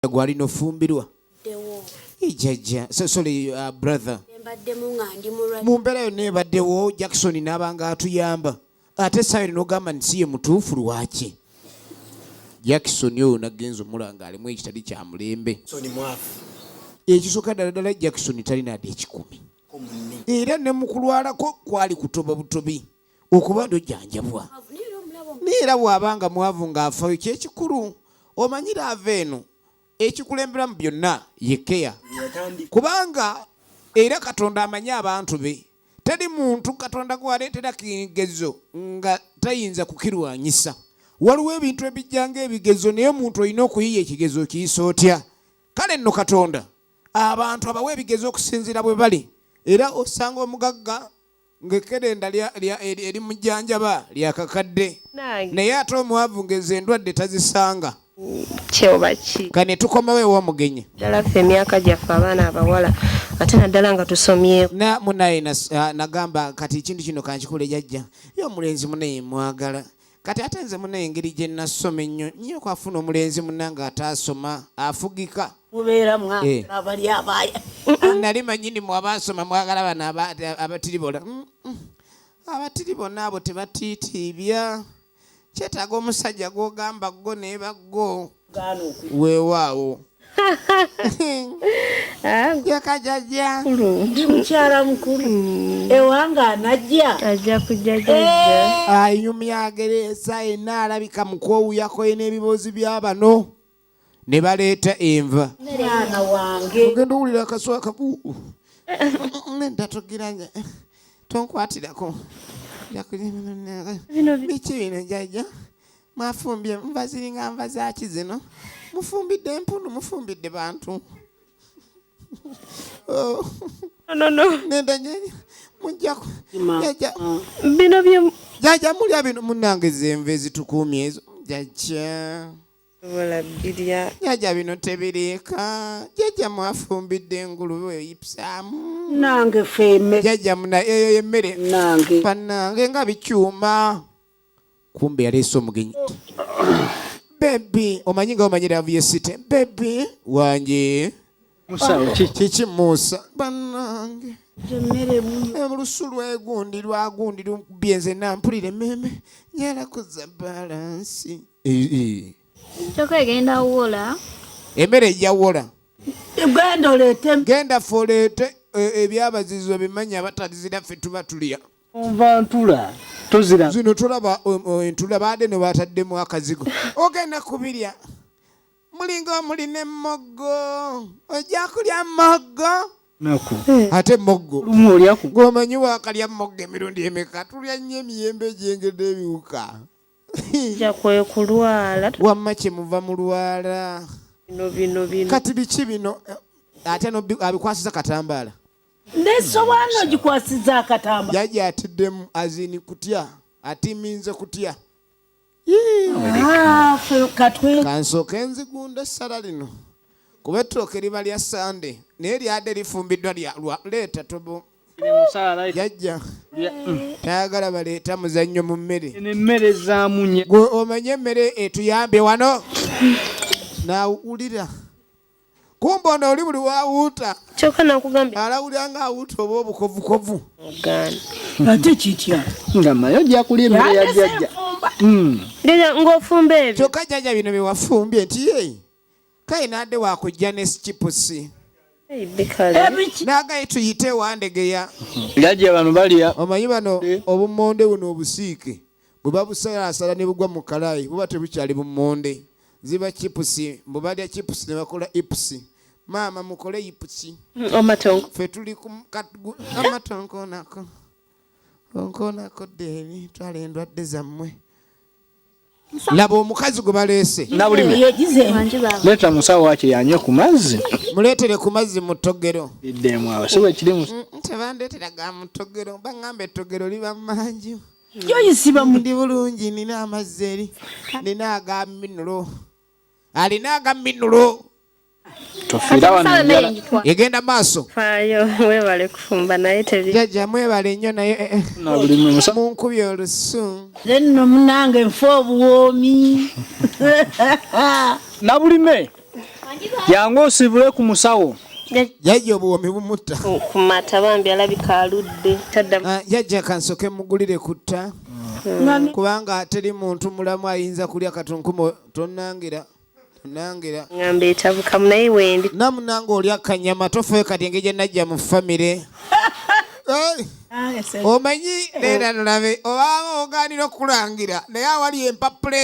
Gwalina ofumbirwa. Ddewo. Jajja, so, sorry, brother. Mbaddemu nga ndi mulwadde. Mu mbeera yonna ebaddewo, Jackson n'abanga atuyamba, ate essaawa eno n'ogamba nti si ye mutuufu, lwaki? Jackson oyo nagenza omulanga alimu ekitali kya mulembe. Soni mwavu. Ekisooka ddala ddala, Jackson talina adde 100. Ko munne. Era ne mu kulwalako kwali kutoba butobi okuba ndojjanjabwa. Naye era omulaba. Naye era bw'aba nga mwavu ng'afaayo, kyekikulu omanyire ava eno ekikulembera mu byonna ye keya. Yatandika. Kubanga era Katonda amanyi abantu be. Teri muntu Katonda gwaleetera kigezo nga tayinza kukirwanyisa. Waliwo ebintu ebijja ng'ebigezo, naye omuntu olina okuyiya ekigezo okiyisa otya. Kale nno Katonda abantu abawa ebigezo okusinziira bwe bali. Era osanga omugagga ng'ekkerenda erimujjanjaba lyakakadde, Nange. naye ate omwavu ng'ezo endwadde tazisanga. Kyoba ki? Kane tukomewo ew'omugenyi. Ddala ffe emyaka gyaffe, abaana abawala, ate naddala nga tusomyeko. Na munaye nagamba kati ekintu kino kankikule. Jajja, ye omulenzi munaye mwagala. Kati ate nze munaye engeri gye nasoma ennyo nnyo, kwafuna omulenzi munange ataasoma afugika. Mubeera Eh. mwagala abali abaya. Nali manyini mu abaasoma mwagala bano abatiribola. Abatiribona abo tebatiitiibya. Kyetaaga omusajja gw'ogamba ggo neebaggo. Gaana oku. Weewaawo. Ah, Yaka jajja. Mukulu. Ndi mukyala mukulu ewange anajja. Ajja kujja, jajja. Ayumya agereesa yenna alabika mukwowuyako ye n'ebiboozi bya bano ne baleeta enva. Mwana wange. Ogenda owulira akaswa akabu ndatogiranya tonkwatirako. Bino Biki bino, jajja? Mwafumbye nva ziringa nva zaki zino? Mufumbidde empundu, mufumbidde bantu? Oh, No, no. Nenda jajja, mujjaku jajja. Bino bye Jajja, mulya bino munange, zenva ezitukuumye ezo, jajja. Sobola birya. Jajja, bino tebiriika. Jajja, mwafumbidde engulube oyipusaamu. Nange feeme. Jajja muna eyo yemmere. Nange. Bannange, nga bikyuma. Kumbe yaleese omugenyi. Baby, omanyi nga omanyi love yesite. Baby wange. Musawo ki? Kiki Musa bannange? Emmere muyo. Olusu lwegundi lwagundi lukubye nze nampulira emmeme nyala kuza balance. Kyokka egenda wola. Emmere ejja wola. Genda oleete. Genda fe oleete ebyabazizi obimanyi abatalizira ffe tuba tulya. Nva ntula tozira. Zino tolaba entula baadde ne bataddemu akazigo, ogenda kubirya mulinga omulina emmogo, ojja kulya moggo. Naku. Ate moggo. Lumu olyaku. Ng'omanyi waakalya moggo emirundi emeka? Tulya nnyo emiyembe egyengedde ebiwuka. Jja kwe kulwala. Wamma kyemuva mulwala. Bino bino bino. Kati biki bino? Ate abikwasiza katambaala. Nesowaani ogikwasiza akatamba. Jajja atiddemu azini kutya, atiminze kutya. Ah, ffe katwe. Kansooke nzigunda essala lino kuba ettooke liba lya Sande naye lyadde lifumbiddwa leeta tobo. Musaala. Jajja tayagala baleeta muzannyo mu mmere. Eno emmere zaamunye. Gwe omanye emmere etuyambye wano nawulira kumba ono oli buli wawuuta. Kyokka nakugambye. Alawulira nga awuuta oba obukovukovu. Ogaana. Ate kitya? Nga mayo ojja kulya emmere ya jjajja. Jjajja, ng'ofumba ebyo. Kyokka jjajja, bino byewafumbye nti ye kale nadde wakujja ne chips. Hey, bikale. Ebiki? Nagaye tuyite wandegeya. Jjajja, bano balya. Omanyi bano obumonde buno obusiike bwe babusalasala ne bugwa mu kalayi buba tebukyali bumonde, ziba chips. Mbu balya chips ne bakola ipusi. Maama, mukole ipusi. Omatongo. Ffe tuli ku amatonkonako onkonako ddeeri twala endwadde zammwe. Laba omukazi gwe baleese. Nabulime. Yegize. Wangi baaba. Leeta musawo wakiri anywe ku mazzi. Muleetere ku mazzi mu ttogero. Iddemu awo si bwe kiri Tebandeetera ga mu ttogero, baŋŋamba ettogero liba manju. Yoyisiba mu. Ndi bulungi, nina amazzi eri, nina aga minulo, alina aga minulo. Tofiira wano Kati enjala. emmere ngitwala. Egenda maaso. Faayo, webale kufumba naye tebi. Jjajja, mwebale nnyo naye Nabulime musawo. munkubye olusu. Nze nno munange nfa obuwoomi. Nabulime. Jangu osibule ku musawo. Jajja obuwomi bumutta. Ku mata bambi alabika aludde tadda. Ah, jajja kansoke mugulire kutta kubanga teri muntu mulamu ayinza kulya katunkumo. Tonangira, tonangira. Ngamba etabukamu naye wendi. Namunanga olya kanyama tofe. Kati engeri gye najja mu famire. Eh, omanyi leera nolabe obaba ogaanira okulangira naye awali empapula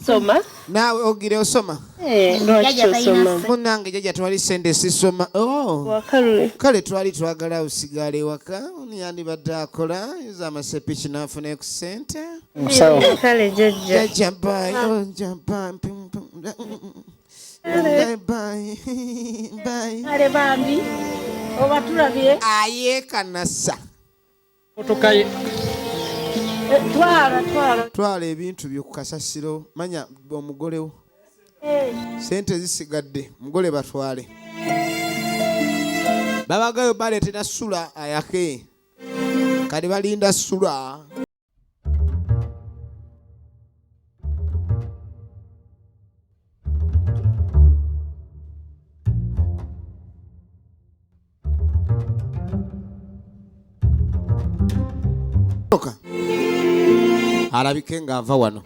Soma. Naawe ogira osoma. Eh, lwaki tosoma? Munange jajja twali sente sisoma. Oh. Wakalule. Kale twali twagala osigala ewaka, yandibadde akola yuza amasepiki n'afuna ku sente. Musawo. Kale jajja. Jajja bye. Oh, jajja bye. Pum, pum. Bye, bye. Bye. Kale bambi oba tulabye. Ayeekanasa. Motoka ye. Eh, twala twala. Twala ebintu byo ku kasasiro, manya omugolewo sente zisigadde mugole batwale babagayo baleetera sula ayake kati balinda sula. Alabike ng'ava wano.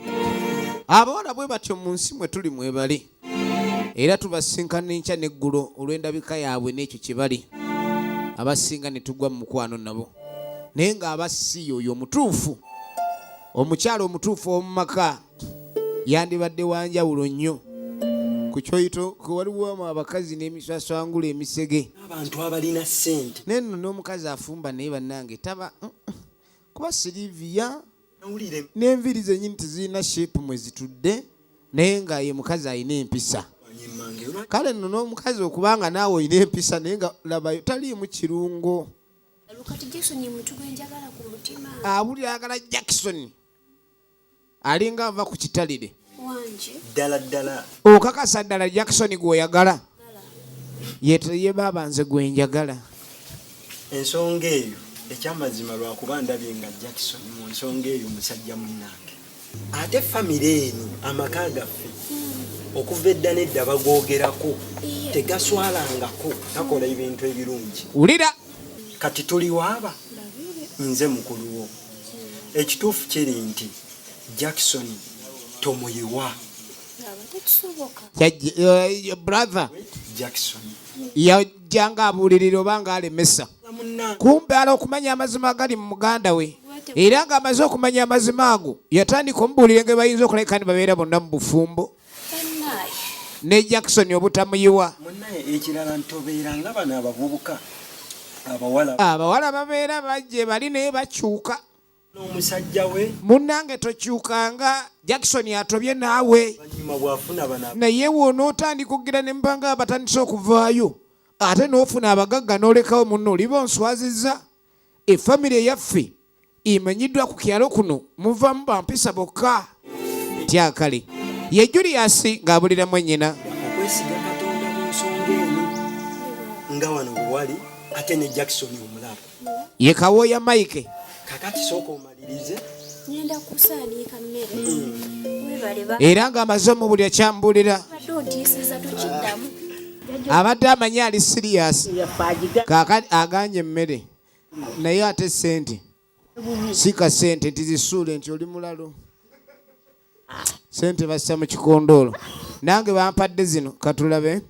Abawala bwe batyo mu nsi mwe tuli mwebali, era tubasinkana enkya n'eggulo olw'endabika yaabwe n'ekyo kye bali, abasinga ne tugwa mu mukwano nabo, naye ng'abasi oyo omutuufu, omukyala omutuufu ow'omu maka yandibadde wanjawulo nnyo ku kyoyito. Waliwo abakazi n'emiswaswangula emisege. Abantu abalina ssente. Naye nno n'omukazi afumba naye bannange taba kuba Siriviya nawulire n'enviiri zennyini tezirina shape mwe zitudde, naye nga ye mukazi alina empisa. Mmange. Kale nno n'omukazi okubanga naawe olina empisa, naye nga labayo taliimu kirungo. Kati Jackson ye muntu gwe njagala ku mutima. Abuli ayagala Jackson alinga ava ku kitalire. Wanje. Ddala ddala. Okakasa ddala Jackson gw'oyagala ye baaba nze gwe njagala? Ensonga eyo ekyamazima lwakuba ndabye nga Jackson mu nsonga eyo musajja munnange, ate famire eno amaka gaffe okuva edda nedda bagoogerako, tegaswalangako, gakola ebintu ebirungi. Wulira. Kati tuli waaba nze mukulu wo, ekituufu kiri nti Jackson tomuyiwa. Aba tekisoboka. Brother. Jackson. Yajja nga abuulirira oba nga alemesa. Munna. Kumbe ala okumanya amazima agali mu muganda we, era ng'amaze okumanya amazima ago yatandika omubuulira nga bayinza okulabika ne babeera bonna mu bufumbo. Bannaaye. Ne Jackson obutamuyiwa. Munnaye ekirala ntobeera nga bano abavubuka abawala. Abawala babeera bajje bali naye bakyuka. N'omusajja we. Munnange tokyukanga, Jackson atobye naawe. Oluvannyuma bw'afuna bano. Naye wonootandika okugira ne mubanga batandise okuvaayo ate n'ofuna abagagga n'olekawo munno, oliba onswazizza. Efamire eyaffe emanyiddwa ku kyalo kuno, muvamu bampisa bokka. Tyakale ye Julius ng'abuliramu ennyina. Okwesiga Katonda mu nsonga eno nga wano bwe wali ate ne Jackson omulaba. Ye Kawooya Mike. Kakati sooka omalirize. Ngenda kusaaniika mmere. Webale ba. Era ng'amaze omubulira kyambulira. Badde ontiisiza tokiddamu. Abadde amanyi ali serious. Yaffe. Kaakati aganye emmere naye ate sente si ka sente nti zisuule nti oli mulalo, sente bassa mu kikondoolo. Nange bampadde zino, katulabe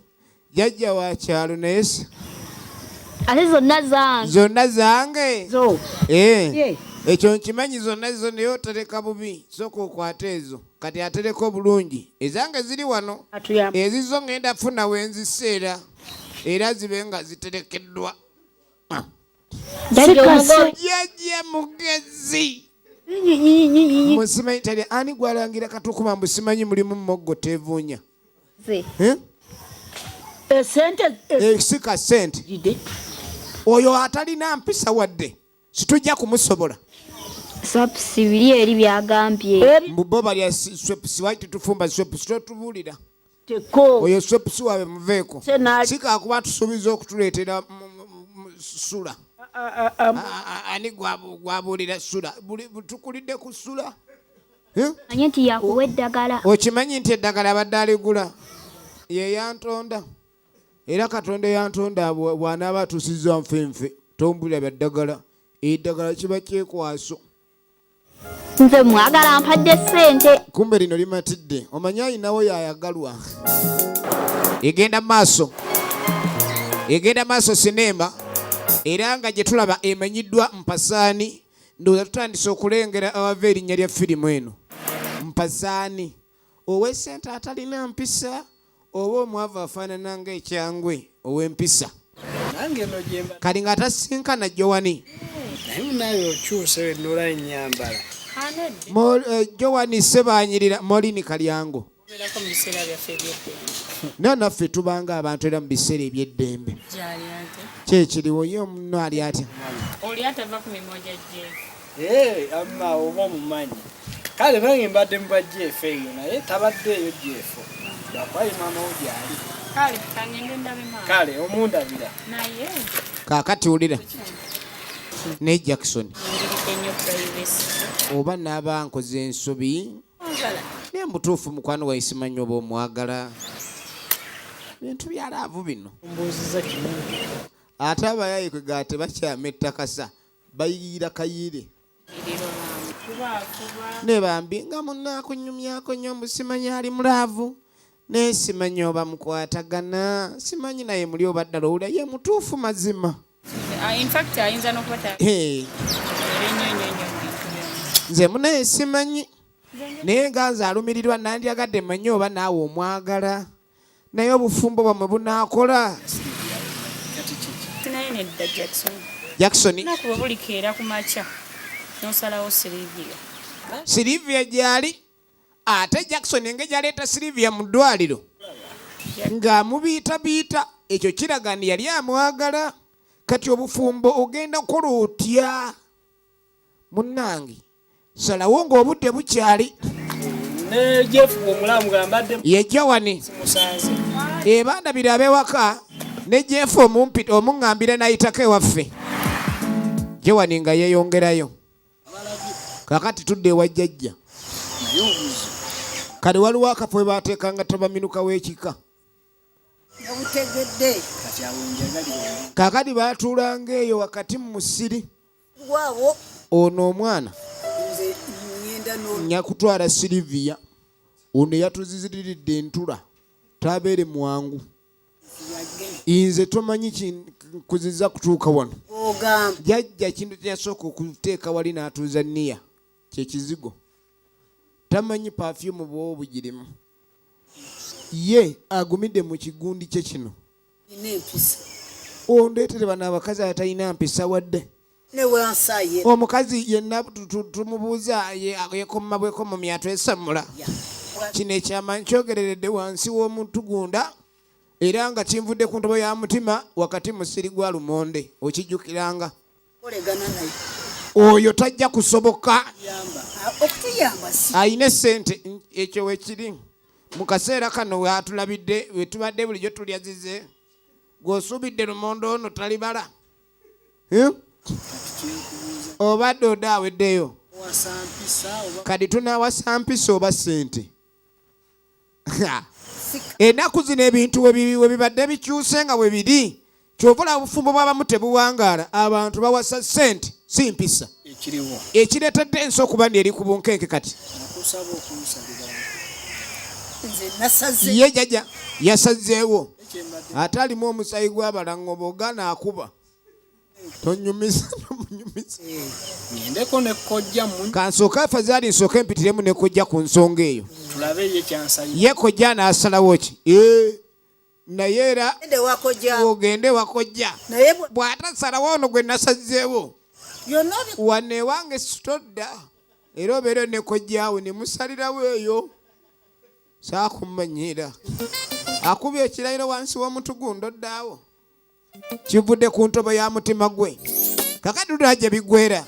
jjajja wa kyalo naye Ate zonna zange. Zonna zange. Zo. Eh, Ye. ekyo nkimanyi zonna zo, naye otereka bubi. Sooka okwate ezo, kati atereka obulungi. Ezange ziri wano. Atuyamba. Ezizo ngenda funa wenziseera era zibe nga ziterekeddwa. Jjajja omugole. Jjajja mugezi. Musimanyi tali ani gwalangira katukuma mbu simanyi mulimu moggo tevuunya. Ze. Eh? Esente. Eh, si ka sente. Gide. Oyo atalina mpisa wadde situjja kumusobola. Sapusi biri eri byagambye. Mbu bo balya swepusi, waki tetufumba swepusi? Totubuulira. Teko. Oyo swepusi waabwe muveeko. Senali. Si kakuba tusuubiza okutuleetera sula. Ani gwabuulira sula? Tukulidde ku sula. Eh? Manye nti yakuwa eddagala. Okimanyi nti eddagala abadde aligula. Ye yantonda era Katonda eyantonda bw'anaaba atuusizza nfenfe tombulira bya ddagala eddagala kiba kyekwaso. Nze mwagala mpadde ssente. Kumbe lino limatidde omanyi alinawo yayagalwa. Egenda maaso egenda maaso sineema era nga gye tulaba emanyiddwa Mpasaani. Ndowooza tutandise okulengera awava erinnya lya firimu eno Mpasaani. Ow'essente atalina mpisa oba omwavu afaanana ng'ekyangwe ow'empisa. Nange eno gyemba. Kati nga atasinkana Jowani. Naye munaye okyuse nolaba ennyambala. Jowani Ssebaanyirira Morini Kalyango. Obeerako mu biseera byaffe eby'eddembe. Naye naffe tubanga abantu era mu biseera eby'eddembe. Gyali ate. Kyekiriwo ye omuno ali atya? Oli atava ku mimwa gya Jeff. Ee, amma oba omumanyi. Kale nange mbadde mu ba Jeff eyo naye tabadde eyo Jeff. Lwakuba ye maama wo gyali. Kale kangende ndabe maama. Kale omundabira. Naye. Kaakati wulira. Ne Jackson. Njirike nnyo privacy. Oba naaba nkoze ensobi. Naye mutuufu mukwano wayi simanyi oba omwagala. Bintu bya laavu bino. Mbuuziza kimu. Ate abayaye kwe ga tebakyama ettakasa bayiira kayiire. Ne bambi nga munaakunyumyako nnyo mbu simanyi ali mu laavu naye simanyi oba mukwatagana simanyi naye muli oba ddala owulira ye mutuufu mazima. In fact ayinza n'okuba ta Hey. era ennyo nnyo nnyo mu bintu byonna. Nze munaye simanyi naye nga nze alumirirwa nandyagadde manye oba naawe omwagala naye obufumbo bwammwe bunaakola. Naye nedda Jackson. Jackson. Olunaku bwe bulikeera ku makya n'osalawo Sylvia. Sylvia gy'ali ate Jackson engeri gy'aleeta Sylvia mu ddwaliro ng'amubiitabiita ekyo kiraga nti yali amwagala kati obufumbo ogenda kukola otya munnange salawo ng'obudde bukyali. Ne Jeff bw'omulamu gambadde Ye Jowani. simusanze. Ebandabira ab'ewaka ne Jeff omumpi omuŋŋambira n'ayitako ewaffe. Jowani nga yeeyongerayo. Kaakati tudde ewa jjajja. Kale waliwo akafo we baateekanga ttabamiruka w'ekika. Nabutegedde. Kati awo njagalira. Kaakati baatuulanga eyo wakati mu musiri. Waawo. Ono omwana Nze ŋŋenda n'o- nja kutwala Sylvia. Ono yatuziziriridde entula tabeere mwangu. Nze tomanyi kuziza kutuuka wano. Ogamba. Jjajja kintu kye yasooka okuteeka wali n'atuuza Nia kye kizigo. Tamanyi perfume bw'oba bugirimu. Ye agumidde mu kigundi kye kino. Nina empisa. Ondeetere bano abakazi abatalina mpisa wadde. Ne wansaye. Omukazi yenna tumubuuza yeekoma bwekomomi atwesamula. Kino ekyama nkyogereredde wansi w'omutugunda era nga kinvudde ku ntobo ya mutima wakati musiri gwa lumonde okijjukiranga. Kolegana naye. Oyo tajja kusoboka. Okutuyamba si. Alina essente ekyo wekiri. Mu kaseera kano we atulabidde we tubadde bulijjo tulya zize. Gw'osuubidde lumonde ono talibala. Obadde odde aweddeyo. Kati tunaawasa mpisa oba ssente? Ennaku zino ebintu we bibadde bikyuse nga we biri. Ky'ova olaba obufumbo bw'abamu tebuwangaala, abantu bawasa ssente si mpisa. Ekiriwo. Ekireetedde ensi okuba nti eri ku bunkenke kati. Nakusaba okunsalira. Nze nasaze. Ye jjajja yasazeewo. Ate alimu omusaayi gw'abalango bw'ogaana akuba. Tonyumiza, tomunyumiza. Ngendeko ne kojja mu. Kansooke afazaali nsooke mpitiremu ne kojja ku nsonga eyo. Tulabe ye kyansalira. Ye kojja n'asalawo ki? Naye era Gende wa kojja. Ogende wa kojja. Naye bw'atasalawo ono gwe nasazeewo. Byonna bi- Wano ewange sitodda. Era obeere ne kojjaawo ne musalirawo eyo. Saakumanyira. Akubye ekirayiro wansi w'omutugundo ddaawo. Kivudde ku ntobo ya mutima gwe. Kakati tulaba gye biggweera.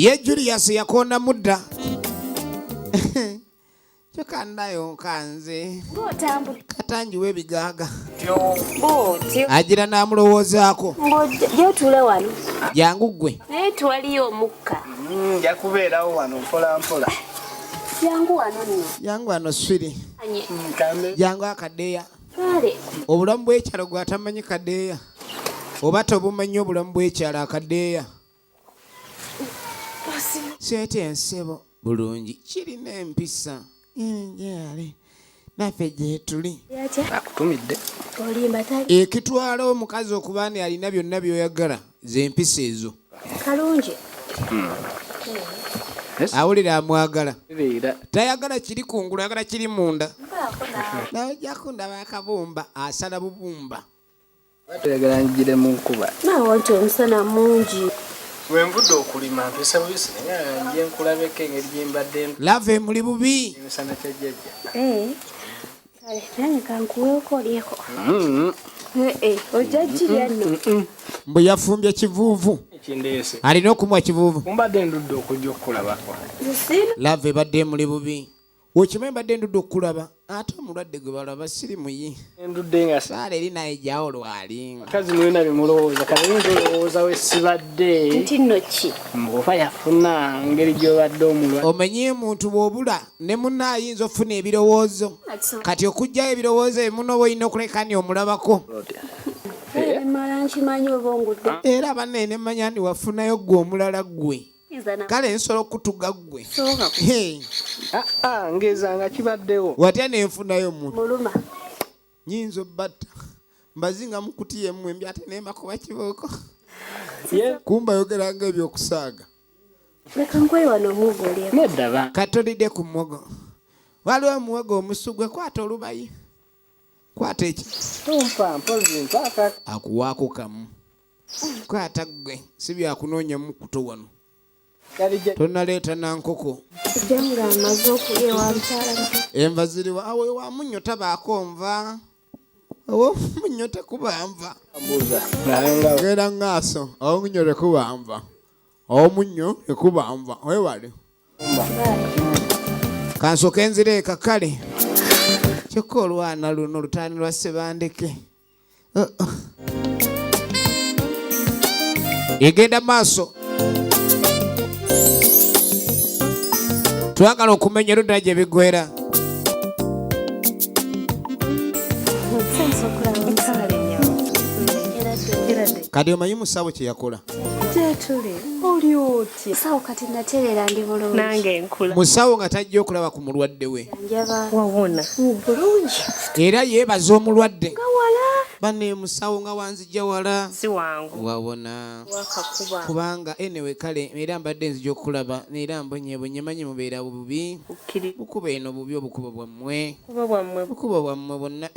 Ye Julius yakoona mudda kyokka ndayo nkanze katangiwa ebigaaga agira n'amulowoozaako. Gyotule wano. Jangu ggwe. Naye tewaliyo omukka. Nja kubeerawo wano mpola mpola. Jangu wano nno. Jangu wano swiri. Jangu akadeya. Kale. Obulamu bw'ekyalo gw'atamanyi kadeya oba tobumanyi obulamu bw'ekyalo akadeya. Seete ensebo bulungi kirina empisa enjale naffe gyetuli. Akutumidde. Olimba tali. Ekitwala omukazi okuba nti alina byonna by'oyagala z'empisa ezo. Kalungi. Awulira amwagala. Beera. Tayagala kiri kungulu, ayagala kiri munda. Nawe ojja kundaba akabumba, asala bubumba. Toyagala njire mu nkuba. Naawe nti omusana mungi. We nvudde okulima mpisa buyisi naye nje nkulabeko engeri gye mbadde Lava emuli bubi. Emisana kya jjajja. Kale nange kankuweeko olyeko. Ojja kirya nno. Mbu yafumbye kivuuvu. Ekindeese. Alina okumuwa kivuuvu. Mbadde ndudde okujja okukulabako. Lava ebadde emuli bubi. Okimanyi mbadde ndudde okukulaba ate omulwadde gwe balaba siri muyi. Ndudde nga saala eri naye gyawo lwali. Kazi mulina bye mulowooza kale oyinza olowooza we sibadde. Nti nno ki? Mbu oba yafuna ngeri gy'obadde omulwadde. Omanyi omuntu bw'obula ne munno ayinza okufuna ebirowoozo. Kati okuggyayo ebirowoozo ebyo munno oba olina okuleka ni omulabako. Mmala nkimanyi oba ongudde. Era banne ne mmanya nti wafunayo ggwe omulala ggwe. Kale nsobola okutuga ggwe. Ngeza nga kibaddewo. Watya ne nfunayo omuntu. Muluma. Nnyinza obbatta. Mbazinga mu kutiya emmwe mbi ate ne mbakuba kibooko. Kumba ayogera nga ebyokusaaga. Leka nkuwe wano omuwogo olyeko. Nedda ba. Katolidde ku muwogo. Waliwo omuwogo omusugwe kwata olubayi. Kwata eki. Tompa mpozi mpaaka. Akuwaako kamu. Kwata ggwe si byakunoonya mukuto wano. Tonaleeta na nkoko. Ojja ng'amaze okulya ewa mukyala muto. Enva ziriwa awo ewa munnyo tabaako nva. Awo munnyo tekuba nva. Genda ngaaso awo munnyo tekuba nva. Awo munnyo tekuba nva. Weewale. Kansooke nzire eka kale. Kyokka olwana luno lutaani lwa Ssebandeke. Egenda maaso. Twagala okumenya erudda gye biggweera. Kati omanyi musawo kye yakola? Gyetuli oli otya? Musawo kati natereera ndi bulungi. Nange nkula. Musawo nga tajja okulaba ku mulwadde we. Njaba. Wawona. Bulungi. Era yeebaza omulwadde. Nga wala. Banne musawo nga wanzijja wala. Si wangu. Wawona. Wakakuba. Kubanga anyway kale era mbadde nzija okukulaba era mbonyebonye manyi mubeera bubi. Bukuba eno bubi obukubo bwammwe. Bukubo bwammwe. Bukubo bwammwe bwonna.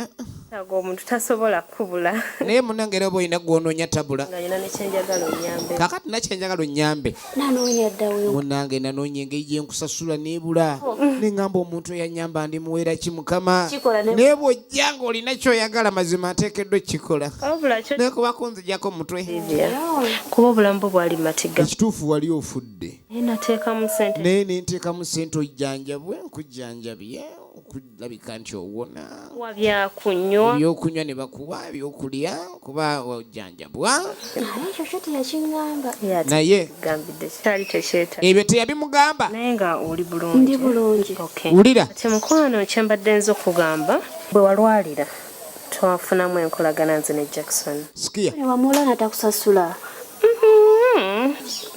Ago omuntu tasobola kubula. Naye munnange era oba olina gw'onoonya tabula. Nga nina ne kye njagala onnyambe. Kaakati na kye njagala onnyambe. Nanoonya dda we. Munnange nanoonya engeri gye nkusasula n'ebula. Ne ŋŋamba omuntu eyannyamba ndimuweera ki Mukama. Naye bw'ojja ng'olina ky'oyagala mazima nteekeddwa okukikola. Wabula kyo. Naye kuba kunzigyako mutwe. Kuba obulamu bwo bwali mu matigga. Ekituufu wali ofudde. Naye nateekamu ssente. Naye ne nteekamu ssente ojjanjabwe nkujjanjabye okulabika nti owona. Wa byakunywa. Ebyokunywa ne bakuwa ebyokulya kuba ojjanjabwa. Naye ekyo kyo teyakiŋŋamba. Naye Gambidde kyali tekyetaaga. Ebyo teyabimugamba. Naye nga oli bulungi. Ndi bulungi. Okay. Wulira. Kati mukwano kye mbadde nze okugamba bwe walwalira twafunamu enkolagana nze ne Jackson. Sikia. Wamuwola n'atakusasula.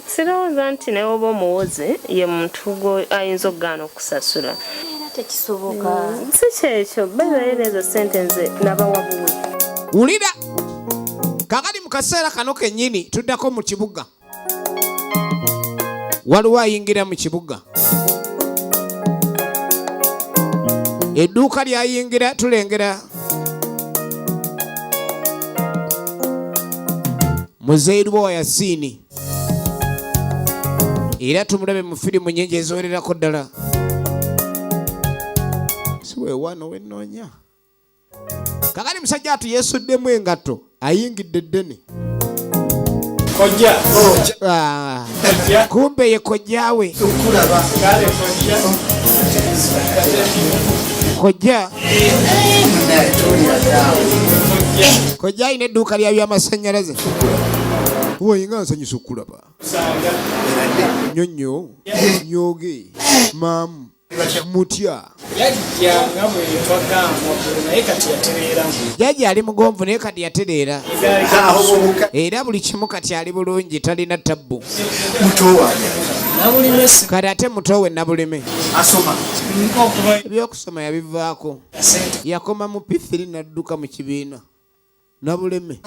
Sirowooza nti naye oba omuwoze ye muntu ayinza okugaana okusasula. Era tekisoboka. Si kyekyo, bayibayo n'ezo ssente nze nabawa buwi. Wulira. Kaakati mu kaseera kano kennyini tuddako mu kibuga. Waliwo ayingira mu kibuga. Edduuka ly'ayingira tulengera Muzeeyi Lubowa Yasiini. Era tumulabe mu firimu nnyingi eziwererako ddala. Si weewano we nnoonya. Kaakati musajja atu yeesuddemu engatto ayingidde eddene. Kojja. Ah, kumbe ye kojjawe. Kojja kojja alina edduuka lya byamasannyalaze. Woyinga nsanyusa okukulaba nnyo nnyo nyoge maamu mutya. Yajja nga bwe twagamba naye kati yatereera. Jjajja ali mugonvu naye kati yatereera, era buli kimu kati ali bulungi, talina tabbu. Kati ate muto we Nabulime asoma ebyokusoma yabivaako, yakoma mu P3 n'adduka mu kibiina. Nabuleme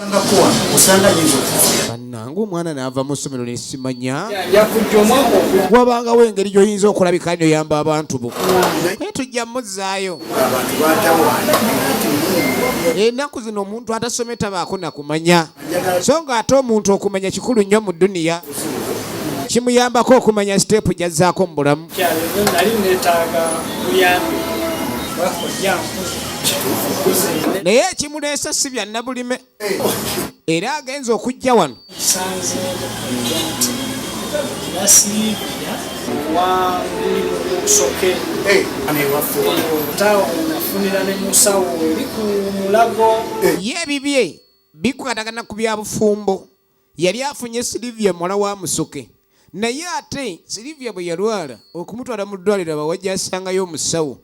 bannange, omwana n'ava mu ssomero nesimanya. Yakujja omwaka ogwo. Wabangawo engeri gy'oyinza okulabika noyamba abantu bo, naye tujja muzzaayo. Ennaku zino omuntu atasomye tabaako nakumanya, so nga ate omuntu okumanya kikulu nnyo mu duniya, kimuyambako okumanya siteepu gy'azzaako mu bulamu. Nali neetaaga buyambi bakojja nkuze. Naye ekimuleesa si bya Nabulime, era agenza okujja wano. Kisanzeemu kojja nti nasiibira wa mulimu Musoke otaawo nafunira ne musawo eri ku Mulago. Ye ebibye bikwatagana ku bya bufumbo. Yali afunye Silivia muwala wa Musoke, naye ate Silivia bwe yalwala okumutwala mu ddwaliro abawajja asangayo omusawo.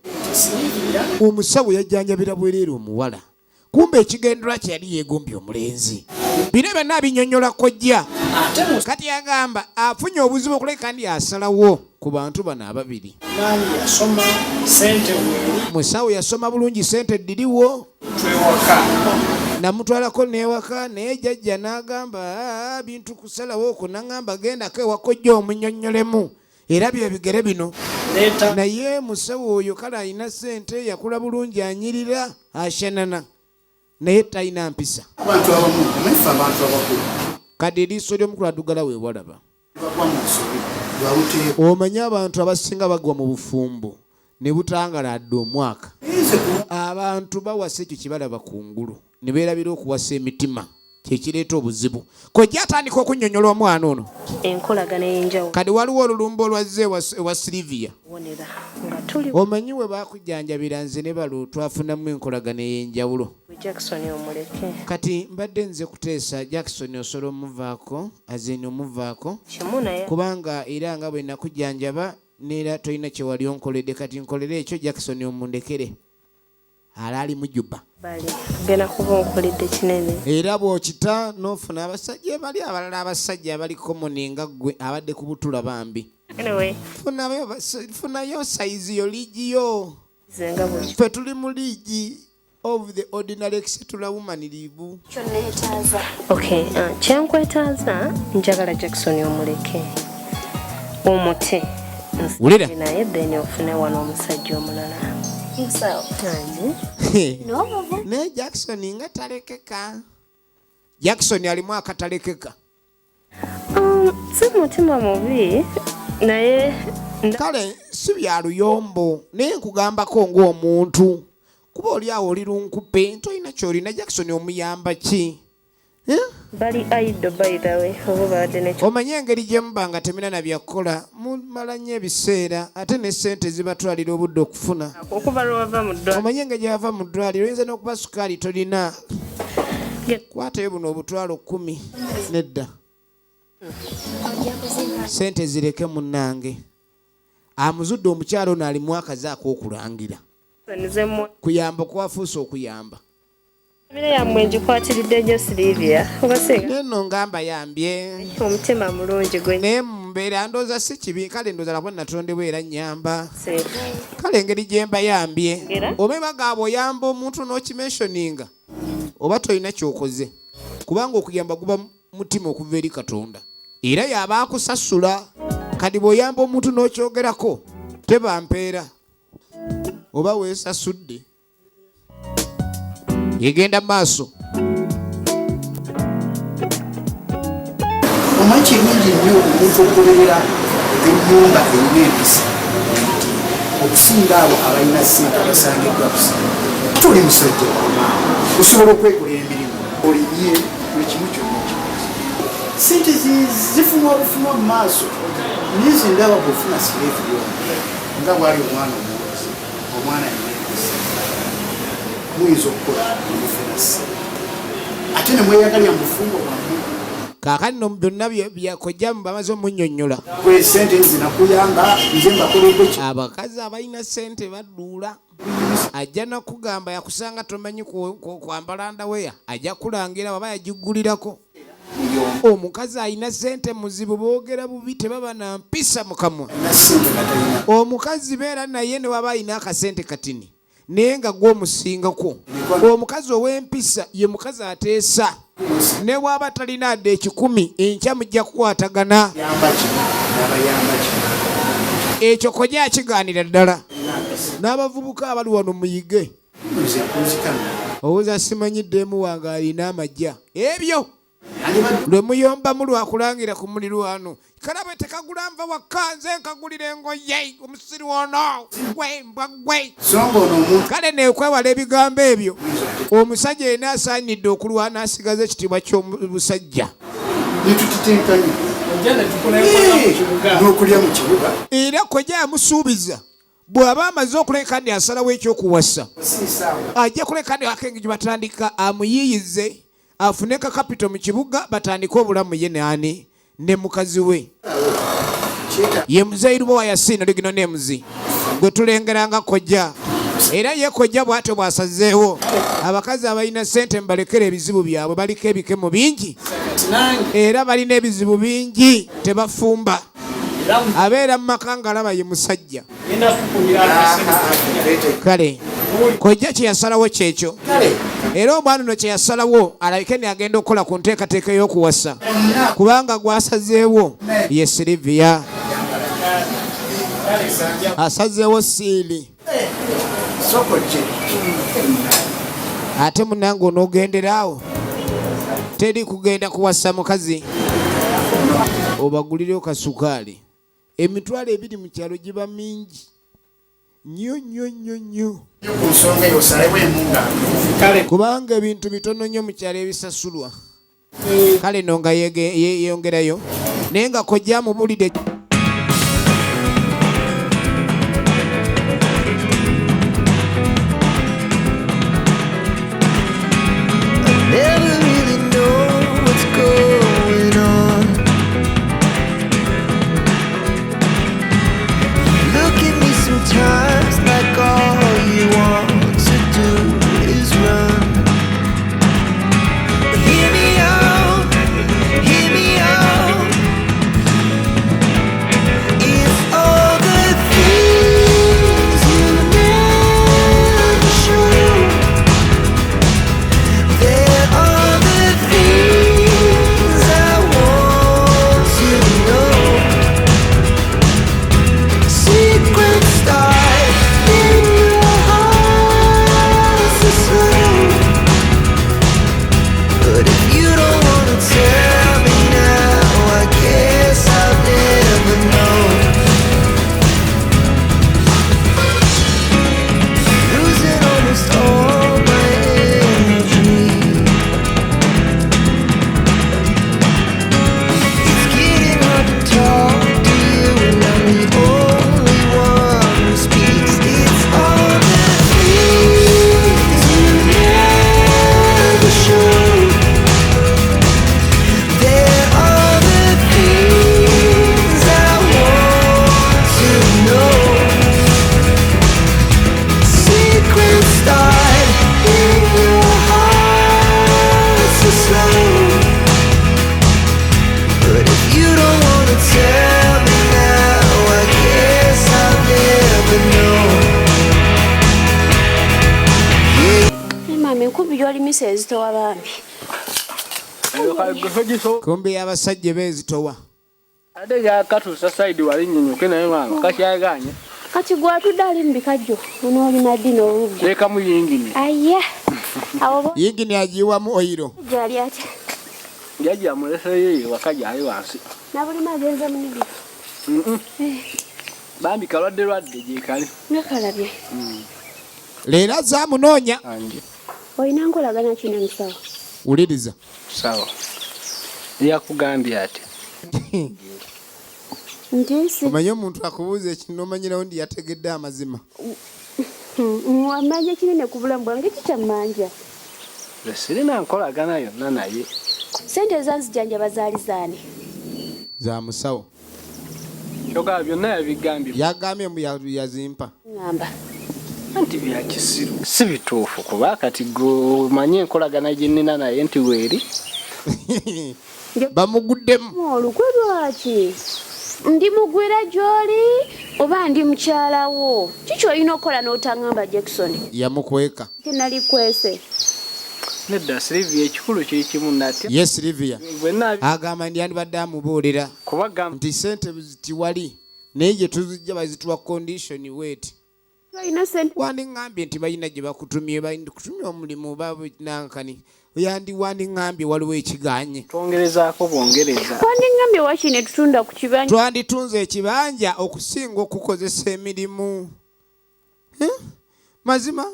Omusawo yajjanjabira bwereere omuwala, kumbe ekigendererwa kye yali yeegombye omulenzi. Bino byonna abinyonnyola kojja. Kati agamba afunye obuzibu okuleka ndi asalawo ku bantu bano ababiri. Maani yasoma, sente weeri. Musawo yasoma bulungi, sente ddiriwo. Twewaka. Namutwalako newaka, naye jjajja n'agamba, "Ah, bintu kusalawo okwo." Naŋŋamba gendako ewaka ojja omunnyonnyolemu, era bye bigere bino. Leeta. Naye musawo oyo kale alina sente, yakula bulungi, anyirira, ashanana, naye talina mpisa. Abantu abamu omanyife abantu abakulu. Kati eriiso ly'omukulu addugala weewalaba. Bagwa mu nsobi lwabuteeka. Omanyi abantu abasinga bagwa mu bufumbo ne butangala adde omwaka. Abantu bawasa ekyo kyebalaba ku ngulu ne beerabira okuwasa emitima, kyekireeta obuzibu. Kojja atandika okunnyonnyola omwana ono. Enkolagana ey'enjawulo. Kati waliwo olulumba olwazze ewa Silivia. Wonera nga tuli. Omanyi we bakujjanjabira nze ne balo twafunamu enkolagana ey'enjawulo. Jackson omuleke. Kati mbadde nze kuteesa, Jackson osobola omuvaako, azeni omuvaako. Kimu naye. Kubanga era nga bwe nakujjanjaba neera tolina kye wali onkoledde, kati nkolere ekyo, Jackson omundekere alaali mujuba. Bali genda kuba onkoledde kinene. Era bw'okita n'ofuna abasajja bali abalala, abasajja abali common nga ggwe abadde ku butula bambi. Anyway. Funayo sayizi yo, liigi yo. Nze nga bwe Ffe tuli mu league of the ordinary etc woman libu. Kyonneetaaza. Okay, kyenkwetaaza, njagala Jackson omuleke, omute. Wulira. Naye then ofune wano omusajja omulala. Musawo. Angi. N'obuvu. Naye Jackson nga talekeka, Jackson alimu akatalekeka. Si mutima mubi naye. Kale si bya luyombo, naye nkugambako ng'omuntu, kuba oli awo oli lunkupe, tolina kyolina. Jackson omuyamba ki? Eh? Bali idle, by the way, oba babadde ne Omanye engeri gye muba nga temina na byakukola, mumala nnyo ebiseera, ate ne sente zibatwalira obudde okufuna. Okuva lwe wava mu ddwaliro. Omanye engeri gye bava mu ddwaliro, oyinza n'okuba sukaali tolina. Kwatayo buno obutwalo 10. Nedda, sente zireke munnange. Amuzudde omukyalo ono alimu akazi ak'okulangira. Nze mmwe. Kuyamba kwafuuse okuyamba. Famire yammwe ngikwatiridde nnyo, Silivia, oba singa Neno ngamba yambye. Omutima mulungi gwe. Naye mu mbeera ndowooza si kibi, kale ndowooza lwakuba natondebwa era nnyamba. Kale engeri gye mba yambye. Era? Oba ebagaaba oyamba omuntu n'okimentioninga, oba tolina ky'okoze, kubanga okuyamba guba mutima okuva eri Katonda, era yaba akusasula. Kati bw'oyamba omuntu n'okyogerako teba mpeera, oba weesasudde. Egenda maaso. Omanyi kirungi nnyo omuntu okugoberera ennyumba erina empisa okusinga abo abalina ssente abasangiddwa busa. Toli musajja wamaanyi, osobola okwekolera emirimu, olimye buli kimu kyonna kikoze. Sente zifunwa bufunwa mu maaso naye nze ndaba bw'ofuna sireevu yomu nga bwali omwana omuwulize omwana alina empisa muyinza okukola nemufuna ssente ate ne mweyagalira mu bufumbo bwammwe. Kaakati no byonna bya kojja bamaze omunnyonnyola. Gwe sente nzinakuyamba nze mbakoledde ki? Abakazi abalina ssente badduula. Ajja nakugamba yakusanga tomanyi kwambala ndaweya ajja kulangira waba yagigulirako. Omukazi alina sente muzibu boogera bubi tebaba na mpisa mu kamwa. Omukazi beera naye ne waba alina akasente katini naye nga gwe omusingako. Omukazi ow'empisa ye mukazi ateesa ne bw'aba talina adde ekikumi enkya mujja kukwatagana. Ekyo koja akigaanira ddala. N'abavubuka abali wano muyige. Owoza simanyi ddeemu wange alina amagya. Ebyo lwe muyombamu lwakulangira ku mulirwano. Kalabe tekagula nva waka nze nkagulira engoye omusiri ono gwe mbwa gwe. Kale nekwewala ebigambo ebyo. Omusajja yenna asaanidde okulwana asigaze ekitiibwa ky'obusajja. N'okulya mu kibuga. Era kojja yamusuubiza bw'aba amaze okuleka nti asalawo eky'okuwasa ajja kuleka nti akenge gye batandika amuyiiyize afune ka kapito mu kibuga batandike obulamu ye naani ne mukazi we ye muzeeyi Lubowa Yasin Original Names gwe tulengera nga kojja era ye kojja bw'atyo bw'asazeewo abakazi abalina ssente mubalekere ebizibu byabwe baliko ebikemo bingi era balina ebizibu bingi tebafumba abeera mu maka ng'alaba ye musajja kale kojja kye yasalawo kyekyo era omwana ono kye yasalawo alabike ne agenda okukola ku nteekateeka ey'okuwasa kubanga gwasazeewo ye Sylvia asazeewo siili ate munange onoogenderaawo teri kugenda kuwasa mukazi obagulireyo kasukaali emitwalo ebiri mu kyalo giba mingi nnyo nnyo nnyo nnyo kubanga ebintu bitono nnyo mu kyalo ebisasulwa kale no nga yeyongerayo naye nga kojja amubulidde Kumbi abasajja bezitowa. Ate yakatuusa sayidi wali nnyonyoke naye maama kakyagaanye. Kati gwe atudde ali mu bikajjo onoolima ddi n'oluggo? Teekamu yingini. Aya. Awo yingini agiyiwamu oyiro. Gyali atya? Jjajja amuleseeyo eyo ewaka gyali wansi. Nabulima agenze munene. Eh. Bambi kalwadde lwadde gyekali. Nga kalabye. Leero azze amunoonya. Olina nkolagana ki ne musawo? Wuliriza. Sawa. Yakugambye ati Nti Omanyi omuntu akubuuza ekintu omanyirawo ndi yategedde amazima. Wamanja kinene ku bulamu bwange kikyammanja. Nze sirina nkolagana yonna naye. Ssente ezanzijanjaba zaali zaani? Za musawo. Kyokka byonna yabigambye. Yagambye mbu yazimpa. Ŋŋamba. Anti bya kisiru. Si bituufu kuba kati gwe omanyi enkolagana gye nnina naye nti weeri. Bamuguddemu. Olukwe lwaki? Ndi mugwira gy'oli oba ndi mukyala wo? Kiki olina okukola n'otaŋŋamba Jackson? Yamukweka. Kye nali kwese. Nedda Sylvia, ekikulu kiri kimu natya. Ye Sylvia agamba nti yandibadde amubuulira nti ssente tiwali naye gye tuzijja bazituwa condition wet. Balina ssente. Wandiŋŋambye nti balina gye bakutumye, bakutumye omulimu oba nankani. Yandi wandiŋŋambye waliwo ekiganye. Twongerezaako bwongereza. Wandiŋŋambye waakiri ne tutunda ku kibanja. Twanditunze ekibanja okusinga okukozesa emirimu. Eh? Mazima.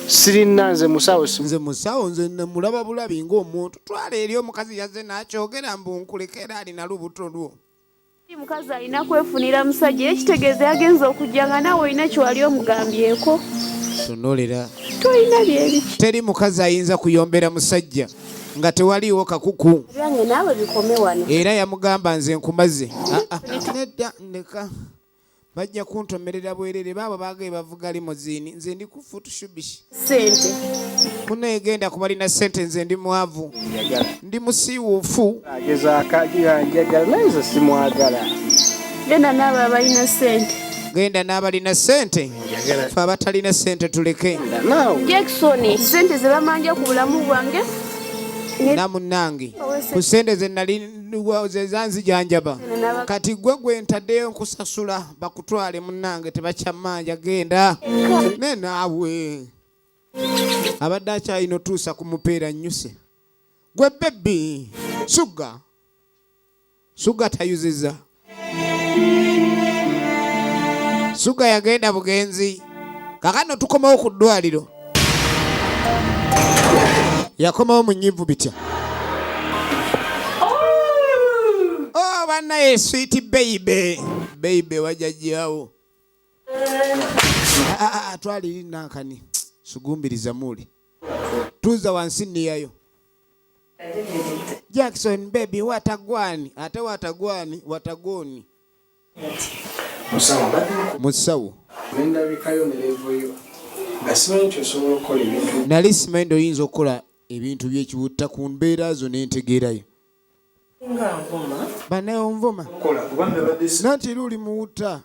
Sirina nze musawo. Nze musawo nze namulaba bulabi ng'omuntu. Twala eri omukazi yazze n'akyogera mbu nkulekera alina lubuto lwo. Mukazi alina kwefunira musajja era kitegeeza yagenze okujja nga naawe olina kyewali omugambyeko. Tunulira. Tolina byebiki. Teri mukazi ayinza kuyombera musajja nga tewaliiwo kakuku. Ebyange naawe bikome wano. Era yamugamba nze nkumaze. Ah, ah. Nedda ndeka. Bajja kuntomerera bwerere baabo baagaye bavuga limoziini nze ndi ku futushubishi. Ssente. Munaye genda ku balina ssente nze ndi mwavu. Ndi musiiwuufu. Agezaako anjagala naye nze simwagala. Genda n'abo abalina ssente. Genda n'abalina ssente. Ffe abatalina ssente tuleke. Jackson, ssente ze bamanja ku bulamu bwange. Na munnange ku ssente ze nali ze zanzijanjaba kati gwe gwe ntaddeyo nkusasula bakutwale munnange tebakyamanja genda ne naawe abadde akyalina otuusa ku mupeera nnyuse gwe bebbi suga suga tayuziza suga yagenda bugenzi kakano tukomawo ku ddwaliro yakomawo munyivu bitya oh banaye sweet baby baby wajajjawo ah, ah, ah, twaliri nankani sugumbiriza muli tuuza wansi niyayo Jackson baby watagwani ate watagwani watagoni musawo nendabikayo ne level yo nga simanyi nti osobola okukola ebintu. Nali simanyi nti oyinza okukola ebintu by'ekiwutta ku mbeera zo n'entegeerayo. Banaye onvuma nanti era oli muwutta.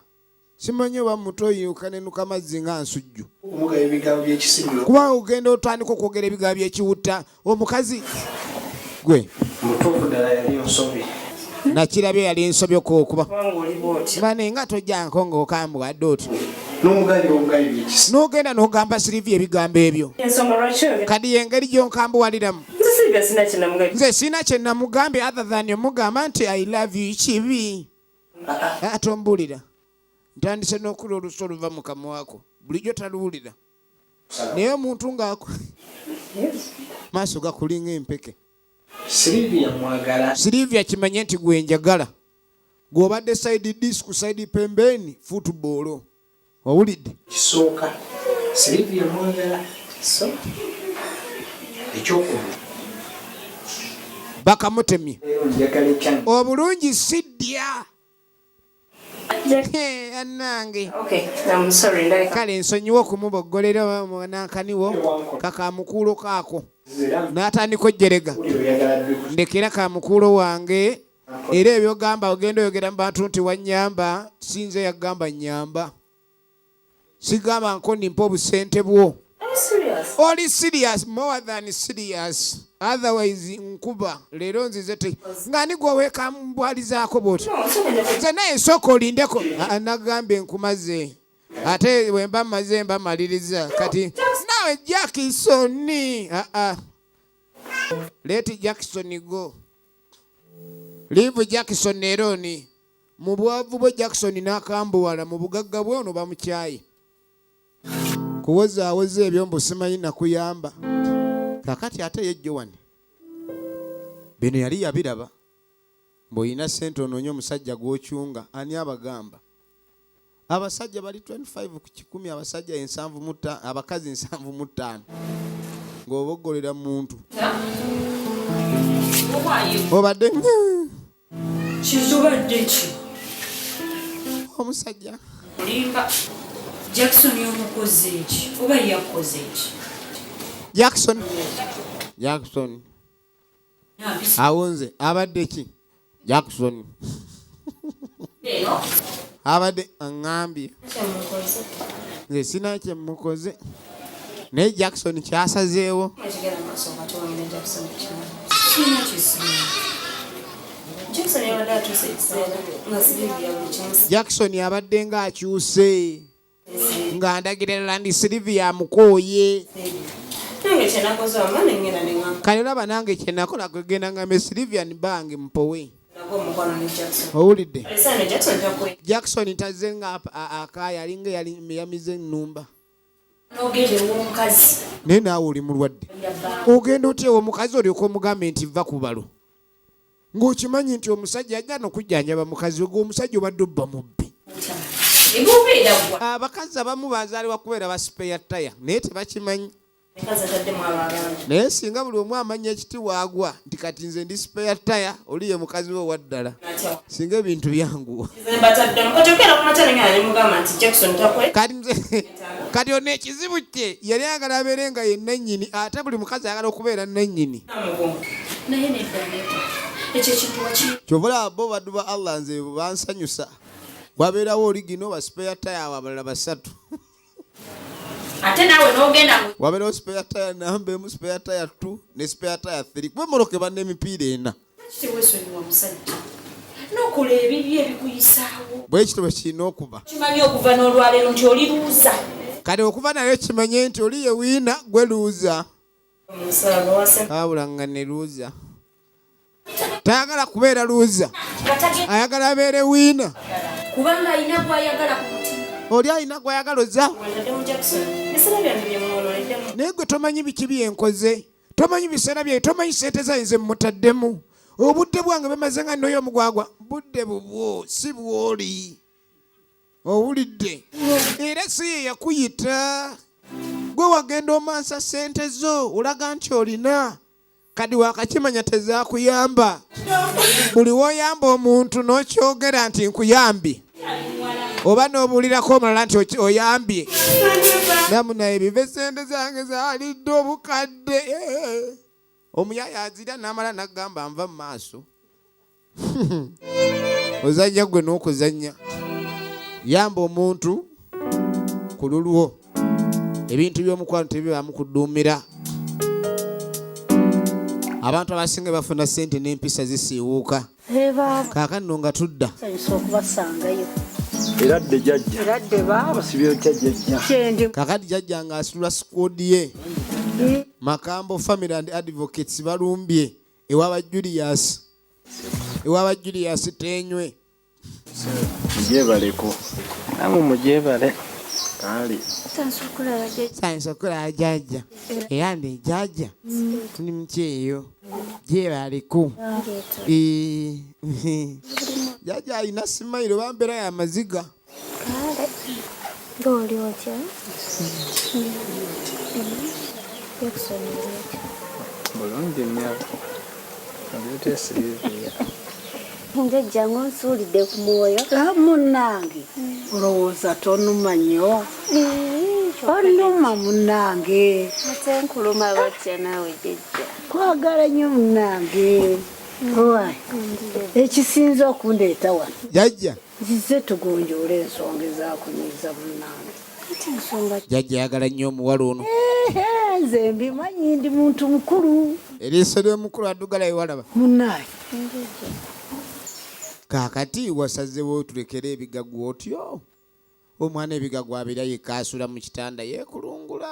Simanyi oba muto oyiuka nenuka mazzi nga nsujju. Omugaba ebigambo by'ekisiru. Kuba ogenda otandika okwogera ebigambo by'ekiwutta omukazi gwe. Mutuufu ddala yali nsobi. Nakirabye yali nsobi okuba. Bane nga tojja nko ng'okambwadde otyo. N'omugabi omugabi by'ekisiru. N'ogenda n'ogamba Sylvia ebigambo ebyo. Ensonga lwaki oyogera? Kati y'engeri gy'onkambuwaliramu. Nze Sylvia sirina kye namugambye. Nze sirina kye namugambye other than omugamba nti I love you kibi. Ah, tombulira ntandise n'okulya olusu oluva mu kamwako bulijjo taluwulira naye omuntu ng'ako maaso gakulinga empeke. Sylvia mwagala. Sylvia kimanye nti gwe njagala gw'obadde side dish ku side pembeni football owulidde. Kisooka Sylvia mwagala so ekyokubiri bakamutemye obulungi siddya anange kale nsonyiwa okumuboggolera nankaniwo kakamukuulo kaako n'atandika ojjerega ndekera kamukuulo wange era ebyogamba ogenda oyogera mu bantu nti wanyamba sinze yagamba nyamba sigamba nko nimpa obusente bwo. Oli serious? More than serious, otherwise nkuba leero nzize te nga ni gwowekambwalizaako bwoti nze naye sooka olindeko. Ah, nagambye nkumaze ate wemba mmaze mba maliriza kati nawe Jackson. Ah, ah. Let Jackson go, leave Jackson alone. Mu bwavu bwe Jackson n'akambuwala, mu bugagga bwe ono bamukyaye kuwozaawoza ebyo mbu simanyi nakuyamba. Kakati ate ye Joan bino yali yabiraba. Bw'olina ssente onoonye omusajja gw'okyunga. Ani abagamba? Abasajja bali 25 ku kikumi, abasajja 75, abakazi 75. Ng'oboggolera muntu. Obadde Kizubadde ki? Omusajja. Olimba. Jackson yomukoze ki? Oba yakoze ki? Jackson. Jackson. Awunze abadde ki? Jackson. Abadde aŋŋambye. Nze sina kye mmukoze. Naye Jackson kyasazeewo. Jackson abadde ng'akyuse. Nga ndagira ddala ndi Sylvia amukooye. Kale olaba nange kye nakola kwe genda ngambe Sylvia bange mpowe. Owulidde? Jackson tazze nga akaaya alinga eyamize ennumba. Naye naawe oli mulwadde. Ogenda otya ew'omukazi olyoke omugambe nti vva ku balo? Ng'okimanyi nti omusajja ajja n'okujjanjaba mukazi we, gwe omusajja obadde obba mubbi. Abakazi abamu bazaalibwa kubeera ba spare tire naye tebakimanyi. Naye singa buli omu amanya ekiti waagwa nti kati nze ndi spare tire, oli ye mukazi we owa ddala, singa ebintu byanguwa. Kati ono ekizibu kye yali ayagala abeere nga ye nnannyini, ate buli mukazi ayagala okubeera nnannyini. Kyova olaba bo baddu ba Allah nze bansanyusa. Wabeerawo oli gino ba spare tire abo abalala basatu. Ate naawe n'ogenda. Wabeerawo spare tire namba emu, spare tire 2 ne spare tire 3. Kuba emmotoka eba n'emipiira ena. Tewesonyiwa musajja. N'okola ebibi ebikuyisaawo. Bwe kityo bwe kirina okuba. Kimanyi okuva n'olwaleero nti oli luuza. Kati okuva nayo kimanye nti oli ye wiina gwe luuza. Wabula nga ne luuza. Tayagala kubeera luuza. Ayagala abeere wiina. Kubanga alina gw'ayagala ku mutima. Oli alina gw'ayagala ozza. Naye gwe tomanyi biki bye nkoze. Tomanyi biseera bye, tomanyi ssente zange ze mmutaddemu. Obudde bwange bamaze nga nnoyo omugwagwa. Budde bubwo, si bw'oli. Owulidde? Era si ye yakuyita. Gwe wagenda omansa ssente zo, olaga nti olina. Kati wakakimanya tezaakuyamba. Buli w'oyamba omuntu n'okyogera nti nkuyambye, oba n'obuulirako omulala nti oyambye. Namu naye bive ssente zange zaalidde obukadde. Omuyaaye azira n'amala n'agamba nva mu maaso. Ozannya ggwe n'okuzannya. Yamba omuntu ku lulwo. Ebintu by'omukwano tebibaamu kuduumira. Abantu abasinga bafuna ssente n'empisa zisiiwuuka. Kaakano nga tudda. Nsanyusa okubasangayo. Era dde jjajja. Era dde baaba. Osibye otya jjajja? Kaakati jjajja ng'asitula squad ye. Makambo Family and Advocates balumbye ewaba Julius. Ewaba Julius Tenywe. Mugyebaleko. Namwe mugyebale. Kale. Nsanyusa okulaba jjajja. Era ndi jjajja. Tuli mu kyeyo. Gyebaleko. Jjajja alina simayiro oba mbeera ya maziga. Kale. Ng'oli otya? Jackson oli otya? Bulungi nnyo. Oli otya Sylvia? Njajja ng'onsuulidde ku mwoyo. Munnange, olowooza tonuma nnyo? Onuma munnange. Ate nkuluma batya naawe jjajja? Kwagala nnyo munnange. Owaye, ekisinze okundeeta wano. Jjajja. Nzize tugonjoole ensonga ezaakunyiiza munnange. Jjajja ayagala nnyo omuwala ono. Nze mbimanyi ndi muntu mukulu. Eriiso ly'omukulu addugala we walaba. Munnange. Kaakati wasazeewo tulekere ebigagwa otyo? Omwana ebigagwa abirya yekka asula mu kitanda yeekulungula.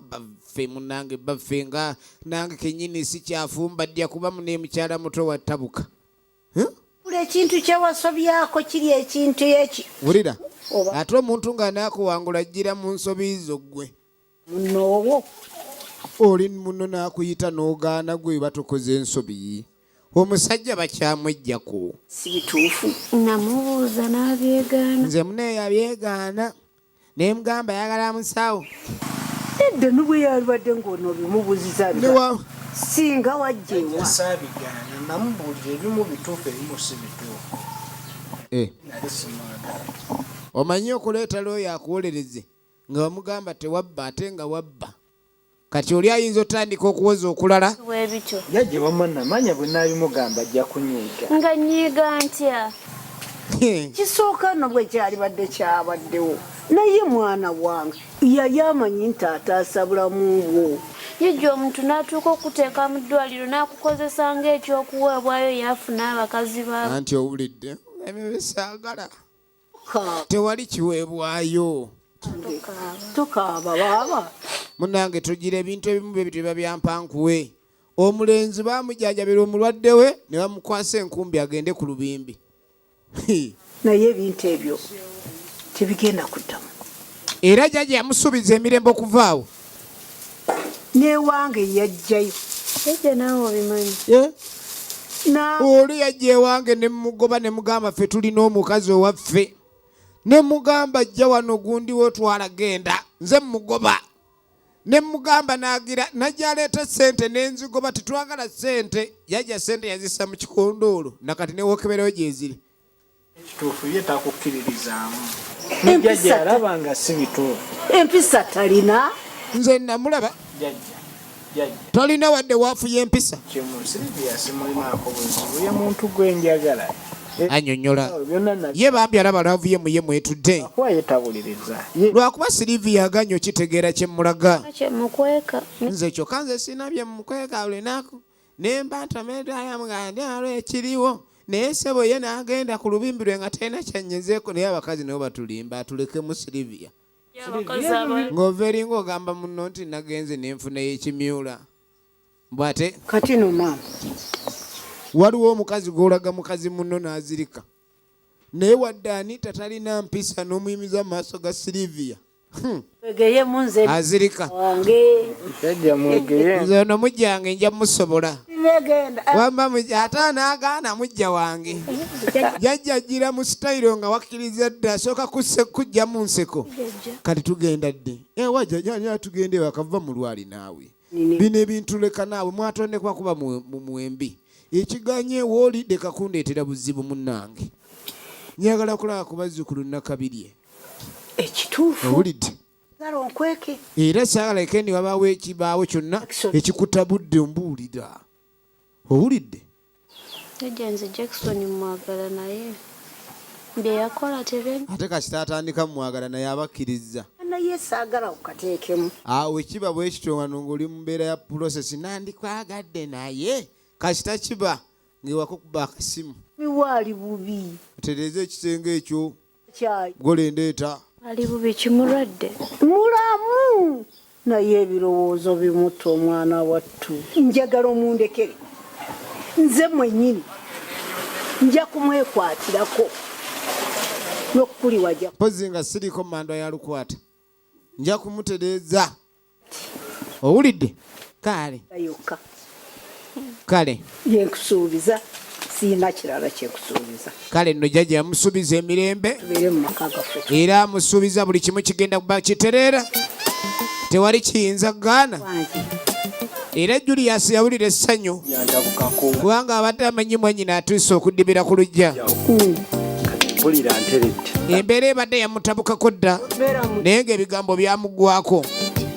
Baffe munnange baffe nga nange kennyini sikyafumba ddya kuba mune mukyala muto wattabuka. Buli ekintu kye wasobyako kiri ekintu eki. Wulira. Ate omuntu ng'anaakuwangula ajjira mu nsobi zo ggwe. Munoowo. Oli munno n'akuyita n'ogaana gwe batukoze ensobi. Omusajja bakyamwejjaku. Si bituufu. Namubuuza n'abyegaana. Nze muneeyo yabyegaana ne mugamba ayagala musawo. Edda ne bwe yalibadde ng'ono obimubuuziza singa wajja ewa. Saabigaana, namubuulira ebimu bituufu ebimu si bituufu. Eh. Nali simwagala. Omanyi okuleeta looya akuwolereze nga wamugamba tewabba ate nga wabba. Kati oli ayinza otandika okuwoza okulala. Bwebityo. Jajja wamma namanya bwe naabimugamba ajja kunyiiga. Nga nyiiga ntya? Kisooka no bwe kyalibadde kyabaddewo naye mwana wange yali amanyi nti ataasa bulamu bwo. Jajja omuntu n'atuuka okukuteeka mu ddwaliro n'akukozesa ng'ekyokuweebwayo ye afune abakazi ba. Anti owulidde ebyo bye saagala. Tewali kiweebwayo. Tokaaba baaba. Munnange tugira ebintu ebimu bye bityo biba byampankuwe. Omulenzi baamujjanjabira omulwadde we ne bamukwasa enkumbi agende ku lubimbi. Naye ebintu ebyo tebigenda kuddamu. Era jjajja yamusuubiza emirembe okuvaawo. N'ewange yajjayo. Jjajja naawe obimanyi. Oli yajja ewange ne mugoba ne mugamba ffe tulina omukazi owaffe. Ne mugamba ajja wano gundi we twala genda nze mugoba. Ne mugamba n'agira najja aleeta ssente ne nzigoba tetwagala ssente. Yajja ssente yazissa mu kikondoolo nakati ne wookeberayo gye ziri. Ekituufu ye takukkiririzaamu. Ne jjajja yalaba nga si bituufu. Empisa talina. Nze namulaba. Jjajja, jjajja. Tolina wadde waafu y'empisa. Kimu Sylvia simulimaako buzibu ye muntu gwe njagala. Annyonnyola. Ye bambi alaba love ye mu ye mwetudde. Kuba ye tabuliriza. Lwakuba Sylvia aganye okitegeera kye mmulaga. Kyemukweka. Nze kyokka nze sirina bye mmukweka lunaku ne mba ntameddayamugandi ekiriwo naye ssebo ye n'agenda ku lubimbi lwe nga talina kyannyezeeko naye abakazi nabo batulimba atulekemu Sylvia. Ng'ova eri ng'ogamba munno nti nagenze ne nfunayo ekimyula. Mbu ate Kati no maama. Waliwo omukazi gw'olaga mukazi munno n'azirika. Naye wadde Anita talina mpisa n'omuyimiza mu maaso ga Sylvia. Mwegeyemu nze. Azirika. Wange. Jjajja mwegeye. Nze ono mujja wange nja musobola. Negenda. Wamma mujja ate anaagaana mujja wange. Jjajja ajjira mu sitayiro nga wakkiriza dda asooka kujja mu nseko. Kati tugenda ddi? Ewa jjajja tugende ewaka vva mu lwali naawe. Bino ebintu leka naawe mwatondekwa kuba mu mwembi. Ekiganye wooli leka kundeetera buzibu munnange. Njagala kulaba ku bazzukulu Nakabirye. Ekituufu. Owulidde? Saagala onkweke. Era saagala ekendi wabaawo ekibaawo kyonna ekikutabudde ombuulira. Owulidde? Jjajja nze Jackson mwagala naye bye yakola tebye. Ate kasita atandika mumwagala naye abakkirizza. Naye saagala okukateekemu. Awo kiba bwe kityo wano ng'oli mu mbeera ya process nandikwagadde naye kasita kiba ng'ewakukuba akasimu. Miwaali bubi. Otereeze ekisenge ekyo. Kyayi. Gole ndeeta. Ali bubi kimulwadde. Mulamu. Naye ebirowoozo bimutta omwana wattu. Njagala omundekere. Nze mwennyini nja kumwekwatirako n'okukuliwa ajja. Mpozzi nga siriiko mmandwa ya lukwata. Nja kumutereeza. Owulidde? Kale. Yokka. Kale. Bye nkusuubiza sirina kirala kye nkusuubiza. Kale nno jjajja yamusuubiza emirembe. Tubeere mu maka gaffe. Era amusuubiza buli kimu kigenda kuba kitereera. Tewali kiyinza kugaana. Era Julius yawulira essanyu. Kubanga abadde amanyi mwannyina atuuse okudibira ku luggya. Mpulira nteredde. Embeera ebadde yamutabukako dda naye ng'ebigambo byamugwako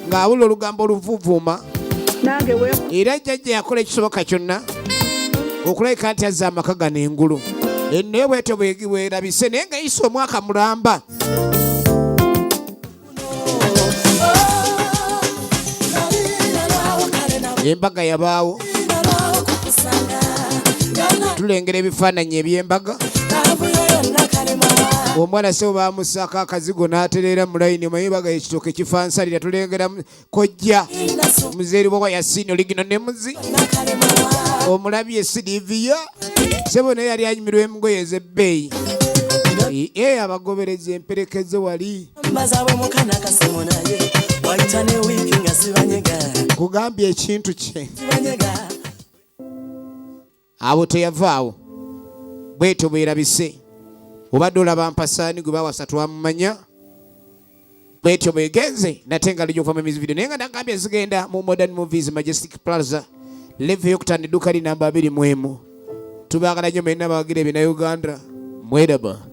ng'awulira olugambo oluvuvuuma. Era jjajja yakola ekisoboka kyonna okulabika nti azza amaka gano engulu. Naye bwetyo bwerabise naye ng'ayise omwaka mulamba. Embaga yabaawo. Tulengera ebifaananyi eby'embaga. Omwana sebo baamussaako akazigo n'atereera mu layini omanyi embaga ekitooke kifansalira tulengera kojja muzeeri bwa Yasiini oligino ne muzi omulabye Silivia sebo naye yali anyumirwa engoye ez'ebbeeyi. Abagoberezi emperekeze wali. Kugambye ekintu kye. Abo teyavaawo bwetyo bwerabise. Obadde olaba mpasaani gwe bawasa twamumanya bwetyo bwegenze nate nga lijja okuva mu video naye nga nagambye zigenda mu Modern Movies Majestic Plaza level yokutaano edduuka li namba 21. Tubaagala nnyo mwenna abawagira ebina Uganda mweraba.